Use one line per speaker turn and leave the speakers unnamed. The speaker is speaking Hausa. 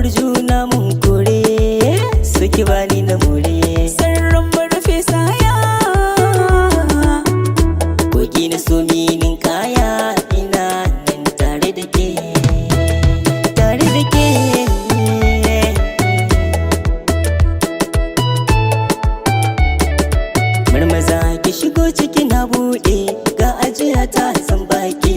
Sha'awar juna mun kore, suki bani na more.
Sirrin mu rufe saya.
Kogi na so minin kaya, ina nan tare da ke, tare da ke. Marmaza ki shigo ciki na buɗe, ga ajiya ta san baki.